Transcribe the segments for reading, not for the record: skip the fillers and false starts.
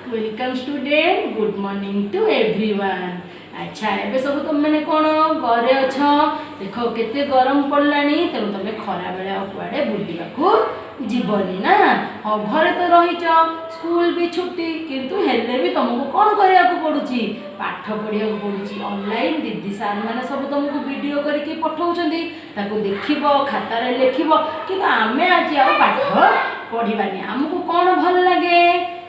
Welcome student, good morning to everyone. ଆଚ୍ଛା, ଏବେ ସବୁ ତୁମେମାନେ କ'ଣ ଘରେ ଅଛ? ଦେଖ କେତେ ଗରମ ପଡ଼ିଲାଣି, ତେଣୁ ତମେ ଖରାବେଳେ ଆଉ କୁଆଡ଼େ ବୁଲିବାକୁ ଯିବନି ନା? ହଁ, ଘରେ ତ ରହିଛ, ସ୍କୁଲ ବି ଛୁଟି, କିନ୍ତୁ ହେଲେ ବି ତମକୁ କ'ଣ କରିବାକୁ ପଡ଼ୁଛି? ପାଠ ପଢ଼ିବାକୁ ପଡ଼ୁଛି। ଅନଲାଇନ୍ ଦିଦି ସାର୍ ମାନେ ସବୁ ତମକୁ ଭିଡ଼ିଓ କରିକି ପଠଉଛନ୍ତି, ତାକୁ ଦେଖିବ, ଖାତାରେ ଲେଖିବ। କିନ୍ତୁ ଆମେ ଆଜି ଆଉ ପାଠ ପଢ଼ିବାନି। ଆମକୁ କ'ଣ ଭଲ ଲାଗେ?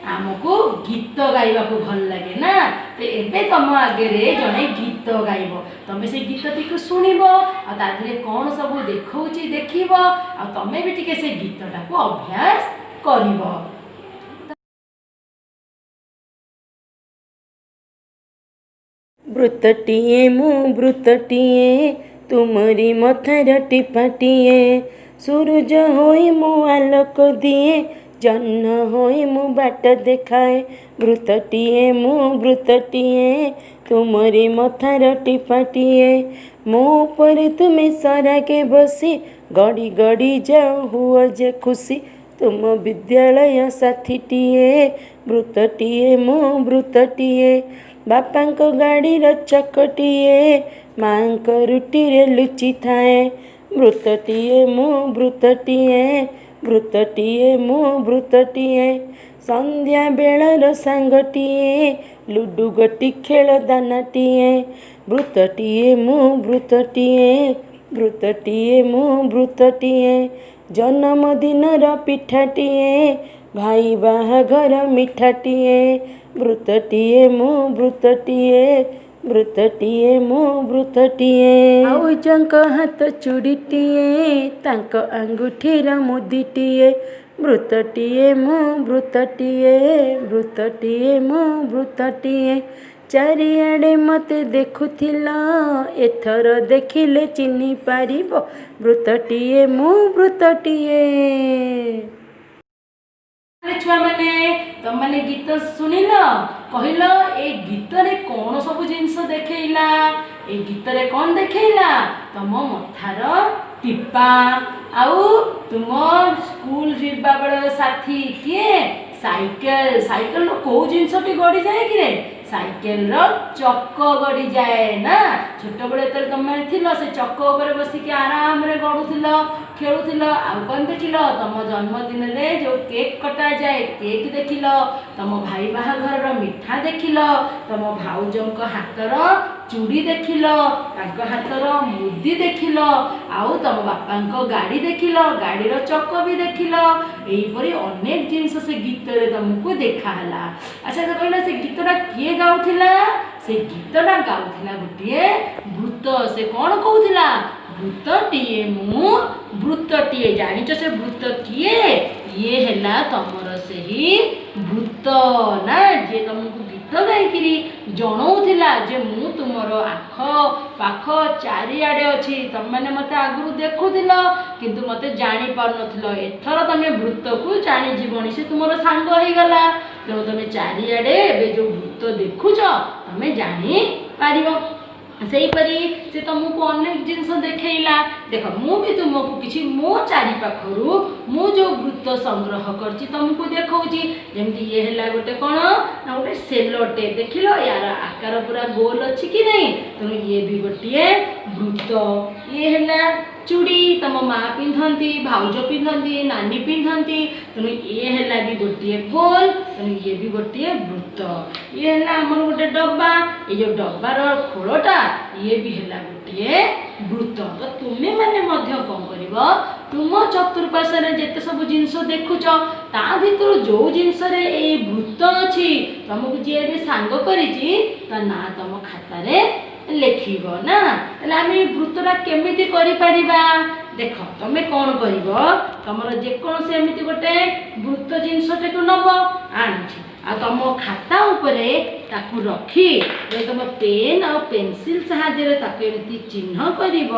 ଆମକୁ ଗୀତ ଗାଇବାକୁ ଭଲ ଲାଗେ ନା? ତ ଏବେ ତମ ଆଗରେ ଜଣେ ଗୀତ ଗାଇବ, ତମେ ସେ ଗୀତଟିକୁ ଶୁଣିବ ଆଉ ତା ଦେହରେ କ'ଣ ସବୁ ଦେଖଉଛି ଦେଖିବ, ଆଉ ତମେ ବି ଟିକେ ସେ ଗୀତଟାକୁ ଅଭ୍ୟାସ କରିବ। ବୃତ୍ତଟିଏ ମୁଁ ବୃତ୍ତଟିଏ, ତୁମରି ମଥାର ଟିପାଟିଏ। ସୂରୁଜ ହୋଇ ମୁଁ ଆଲୋକ ଦିଏ, ଜହ୍ନ ହୋଇ ମୁଁ ବାଟ ଦେଖାଏ। ବୃତ୍ତଟିଏ ମୁଁ ବୃତ୍ତଟିଏ, ତୁମରି ମଥାର ଟିପାଟିଏ। ମୋ ଉପରେ ତୁମେ ସରାକେ ବସି ଗଡ଼ି ଗଡ଼ି ଯାଅ, ହୁଅ ଯେ ଖୁସି। ତୁମ ବିଦ୍ୟାଳୟ ସାଥୀଟିଏ, ବୃତ୍ତଟିଏ ମୁଁ ବୃତ୍ତଟିଏ। ବାପାଙ୍କ ଗାଡ଼ିର ଚକଟିଏ, ମାଙ୍କ ରୁଟିରେ ଲୁଚିଥାଏ। ବୃତ୍ତଟିଏ ମୁଁ ବୃତ୍ତଟିଏ, ବୃତ୍ତଟିଏ ମୁଁ ବୃତ୍ତଟିଏ। ସନ୍ଧ୍ୟା ବେଳର ସାଙ୍ଗଟିଏ, ଲୁଡ଼ୁ ଗୋଟି ଖେଳ ଦାନାଟିଏ। ବୃତ୍ତଟିଏ ମୁଁ ବୃତ୍ତଟିଏ, ବୃତ୍ତଟିଏ ମୁଁ ବୃତ୍ତଟିଏ। ଜନ୍ମଦିନର ପିଠାଟିଏ, ଭାଇ ବାହାଘର ମିଠାଟିଏ। ବୃତ୍ତଟିଏ ମୁଁ ବୃତ୍ତଟିଏ, ବୃତ୍ତଟିଏ ମୁଁ ବୃତ୍ତଟିଏ। ଭାଉଜଙ୍କ ହାତ ଚୁଡ଼ିଟିଏ, ତାଙ୍କ ଆଙ୍ଗୁଠିର ମୁଦିଟିଏ। ବୃତ୍ତଟିଏ ମୁଁ ବୃତ୍ତଟିଏ, ବୃତ୍ତଟିଏ ମୁଁ ବୃତ୍ତଟିଏ। ଚାରିଆଡ଼େ ମୋତେ ଦେଖୁଥିଲ, ଏଥର ଦେଖିଲେ ଚିହ୍ନି ପାରିବ। ବୃତ୍ତଟିଏ ମୁଁ ବୃତ୍ତଟିଏ। ଛୁଆମାନେ, ତମମାନେ ଗୀତ ଶୁଣିଲ, କହିଲ ଏଇ ଗୀତରେ କ'ଣ ସବୁ ଜିନିଷ ଦେଖେଇଲା? ଏଇ ଗୀତରେ କ'ଣ ଦେଖେଇଲା? ତମ ମଥାର ଟିପା, ଆଉ ତୁମ ସ୍କୁଲ ଯିବା ବେଳର ସାଥୀ କିଏ? ସାଇକେଲ। ସାଇକେଲର କୋଉ ଜିନିଷଟି ଗଡ଼ିଯାଏ କିରେ? ସାଇକେଲର ଚକ ଗଡ଼ିଯାଏ ନା? ଛୋଟବେଳେ ଯେତେବେଳେ ତମେ ଥିଲ, ସେ ଚକ ଉପରେ ବସିକି ଆରାମରେ ଗଡ଼ୁଥିଲ, ଖେଳୁଥିଲ। ଆଉ କ'ଣ ଦେଖିଲ? ତମ ଜନ୍ମଦିନରେ ଯେଉଁ କେକ୍ କଟାଯାଏ, କେକ୍ ଦେଖିଲ। ତମ ଭାଇ ବାହାଘରର ମିଠା ଦେଖିଲ। ତମ ଭାଉଜଙ୍କ ହାତର ଚୁଡ଼ି ଦେଖିଲ, ତାଙ୍କ ହାତର ମୁଦି ଦେଖିଲ, ଆଉ ତମ ବାପାଙ୍କ ଗାଡ଼ି ଦେଖିଲ, ଗାଡ଼ିର ଚକ ବି ଦେଖିଲ। ଏହିପରି ଅନେକ ଜିନିଷ ସେ ଗୀତରେ ତମକୁ ଦେଖାହେଲା। ଆଚ୍ଛା, ସେ କହିଲ ସେ ଗୀତଟା କିଏ ଗାଉଥିଲା? ସେ ଗୀତଟା ଗାଉଥିଲା ଗୋଟିଏ ବୃତ୍ତ। ସେ କ'ଣ କହୁଥିଲା? ବୃତ୍ତଟିଏ ମୁଁ ବୃତ୍ତଟିଏ। ଜାଣିଛ ସେ ବୃତ୍ତ କିଏ? ଇଏ ହେଲା ତମର ସେହି ବୃତ୍ତ ନା, ଯିଏ ତମକୁ ଗୀତ ଗାଇକିରି ଜଣଉଥିଲା ଯେ ମୁଁ ତୁମର ଆଖ ପାଖ ଚାରିଆଡ଼େ ଅଛି। ତମେମାନେ ମୋତେ ଆଗରୁ ଦେଖୁଥିଲ କିନ୍ତୁ ମୋତେ ଜାଣିପାରୁନଥିଲ, ଏଥର ତମେ ବୃତ୍ତକୁ ଜାଣିଯିବଣି, ସେ ତୁମର ସାଙ୍ଗ ହେଇଗଲା। ତେଣୁ ତମେ ଚାରିଆଡ଼େ ଏବେ ଯେଉଁ ବୃତ୍ତ ଦେଖୁଛ ତମେ ଜାଣିପାରିବ। ସେହିପରି ସେ ତମକୁ ଅନେକ ଜିନିଷ ଦେଖେଇଲା। ଦେଖ, ମୁଁ ବି ତୁମକୁ କିଛି ମୋ ଚାରିପାଖରୁ ମୁଁ ଯେଉଁ ବୃତ୍ତ ସଂଗ୍ରହ କରିଛି ତମକୁ ଦେଖଉଛି। ଯେମିତି ଇଏ ହେଲା ଗୋଟେ କ'ଣ ନା ଗୋଟେ ସେଲୋଟେ। ଦେଖିଲ ୟାର ଆକାର ପୁରା ଗୋଲ ଅଛି କି ନାହିଁ? ତେଣୁ ଇଏ ବି ଗୋଟିଏ ବୃତ୍ତ। ଇଏ ହେଲା ଚୁଡ଼ି, ତମ ମା ପିନ୍ଧନ୍ତି, ଭାଉଜ ପିନ୍ଧନ୍ତି, ନାନୀ ପିନ୍ଧନ୍ତି। ତେଣୁ ଇଏ ହେଲା ବି ଗୋଟିଏ ଗୋଲ, ତେଣୁ ଇଏ ବି ଗୋଟିଏ ବୃତ୍ତ। ଇଏ ହେଲା ଆମର ଗୋଟେ ଡବା, ଏଇ ଯେଉଁ ଡବାର ଖୋଳଟା, ଇଏ ବି ହେଲା ଗୋଟିଏ ବୃତ୍ତ। ତ ତୁମେମାନେ ମଧ୍ୟ କ'ଣ କରିବ? ତୁମ ଚତୁର୍ପାର୍ଶ୍ୱରେ ଯେତେ ସବୁ ଜିନିଷ ଦେଖୁଛ, ତା ଭିତରୁ ଯେଉଁ ଜିନିଷରେ ଏଇ ବୃତ୍ତ ଅଛି, ତମକୁ ଯିଏ ଏବେ ସାଙ୍ଗ କରିଛି ତା ନାଁ ତମ ଖାତାରେ ଲେଖିବ ନା? ତାହେଲେ ଆମେ ଏଇ ବୃତ୍ତଟା କେମିତି କରିପାରିବା? ଦେଖ, ତମେ କ'ଣ କରିବ, ତମର ଯେକୌଣସି ଏମିତି ଗୋଟେ ବୃତ୍ତ ଜିନିଷଟାକୁ ନବ ଆଣୁଛି, ଆଉ ତମ ଖାତା ଉପରେ ତାକୁ ରଖି ଯଦି ତମ ପେନ୍ ଆଉ ପେନସିଲ୍ ସାହାଯ୍ୟରେ ତାକୁ ଏମିତି ଚିହ୍ନ କରିବ,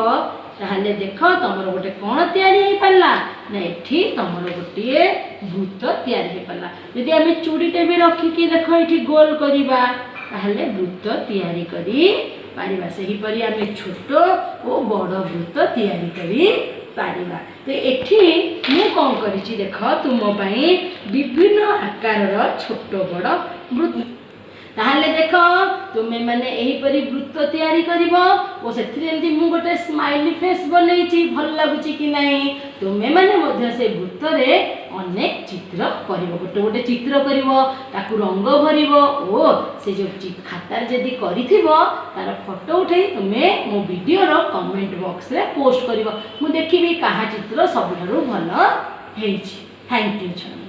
ତାହେଲେ ଦେଖ ତମର ଗୋଟେ କ'ଣ ତିଆରି ହେଇପାରିଲା ନା, ଏଠି ତମର ଗୋଟିଏ ବୃତ୍ତ ତିଆରି ହେଇପାରିଲା। ଯଦି ଆମେ ଚୁଡ଼ିଟେ ବି ରଖିକି ଦେଖ ଏଠି ଗୋଲ କରିବା, ତାହେଲେ ବୃତ୍ତ ତିଆରି କରିପାରିବା। ସେହିପରି ଆମେ ଛୋଟ ଓ ବଡ଼ ବୃତ୍ତ ତିଆରି କରିପାରିବା। ତ ଏଠି ମୁଁ କ'ଣ କରିଛି ଦେଖ, ତୁମ ପାଇଁ ବିଭିନ୍ନ ଆକାରର ଛୋଟ ବଡ଼ ବୃତ୍ତ। ତାହେଲେ ଦେଖ, ତୁମେମାନେ ଏହିପରି ବୃତ୍ତ ତିଆରି କରିବ ଓ ସେଥିରେ ଏମିତି ମୁଁ ଗୋଟେ ସ୍ମାଇଲି ଫେସ୍ ବନେଇଛି, ଭଲ ଲାଗୁଛି କି ନାହିଁ? ତୁମେମାନେ ମଧ୍ୟ ସେ ବୃତ୍ତରେ ଅନେକ ଚିତ୍ର କରିବ। ଗୋଟେ ଗୋଟେ ଚିତ୍ର କରିବ, ତାକୁ ରଙ୍ଗ ଭରିବ ଓ ସେ ଯେଉଁ ଖାତାରେ ଯଦି କରିଥିବ ତାର ଫଟୋ ଉଠେଇ ତୁମେ ମୋ ଭିଡ଼ିଓର କମେଣ୍ଟ ବକ୍ସରେ ପୋଷ୍ଟ କରିବ। ମୁଁ ଦେଖିବି କାହା ଚିତ୍ର ସବୁଠାରୁ ଭଲ ହେଇଛି। Thank you ଛୁଆମାନେ।